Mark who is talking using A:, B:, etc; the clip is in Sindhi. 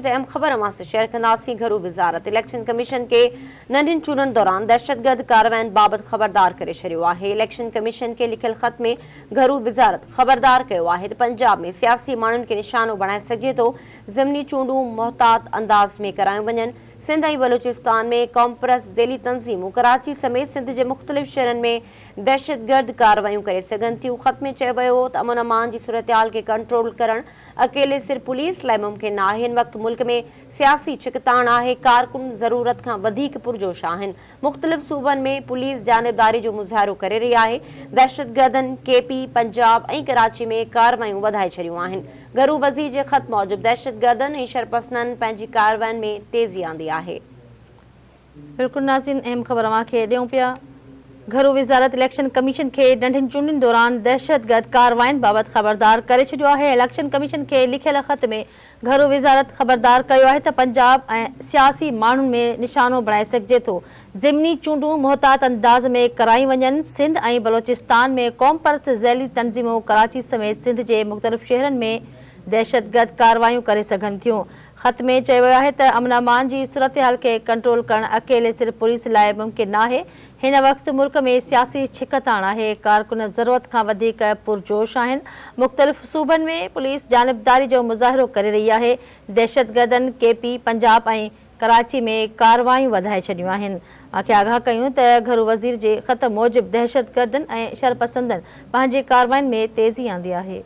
A: ته اهم خبر اوهان سان شيئر ڪنداسين. گهرو وزارت اليڪشن ڪميشن کي ننڍين چونڊن دوران دهشتگرد ڪاررواين بابت خبردار ڪري ڇڏيو آهي. اليڪشن ڪميشن کي لکيل خط ۾ گهرو وزارت خبردار ڪيو آهي ته پنجاب ۾ سياسي ماڻهن کي نشانو بڻائي سگهجي ٿو، ضمني چونڊون محتاط انداز ۾ ڪرايون وڃن. سنڌ ۽ بلوچستان ۾ قومپرست ذيلي تنظيمون ڪراچي سميت سنڌ جي مختلف شهرن ۾ دهشتگرد ڪارروايون ڪري سگهن ٿيون. خط ۾ چيو ويو ته امن امان جي صورتحال کي ڪنٽرول ڪرڻ اڪيلي سر پوليس لاء ممڪن ناهي، هن وقت ملڪ ۾ سياسي ڇڪتاڻ آهي، ڪارڪن ضرورت کان وڌيڪ پرجوش آهن، مختلف صوبن ۾ پوليس جانبداري جو مظاهرو ڪري رهي آهي، دهشتگردن ڪي پي، پنجاب ۽ ڪراچي ۾ ڪارروايون وڌائي ڇڏيون آهن، گهرو وزير جي خط موجب دهشتگردن ۽ شرپسندن پنهنجي ڪاررواين ۾ تيزي آندي آهي.
B: بلڪل ناظرين اهم خبر اوهان کي ڏيون پيا گهرو وزارت اليڪشن ڪميشن کي ننڍين چونڊن دوران دهشتگرد ڪاررواين بابت خبردار ڪري ڇڏيو آهي اليڪشن ڪميشن کي لکيل خط ۾ گهرو وزارت خبردار ڪيو آهي ته پنجاب ۽ سياسي ماڻهن ۾ نشانو بڻائي سگهجي ٿو ضمني چونڊون محتاط انداز ۾ ڪرايون وڃن سنڌ ۽ بلوچستان ۾ قومپرست ذيلي تنظيمون ڪراچي سميت سنڌ جي مختلف شهرن ۾ دهشتگرد ڪارروايون ڪري سگهن ٿيون خط ۾ چيو ويو آهي ته امن امان جي صورتحال کي ڪنٽرول ڪرڻ اڪيلي سر پوليس لاء ممڪن ناهي، هن وقت ملڪ ۾ سياسي ڇڪتاڻ آهي، ڪارڪن ضرورت کان وڌيڪ پرجوش آهن، مختلف صوبن ۾ پوليس جانبداري جو مظاهرو ڪري رهي آهي، دهشتگردن ڪي پي، پنجاب ۽ ڪراچي ۾ ڪارروايون وڌائي ڇڏيون آهن. اوهان کي آگاهه ڪيون ته گهرو وزير جي خط موجب دهشتگردن ۽ شرپسندن پنهنجي ڪاررواين ۾ تيزي آندي آهي.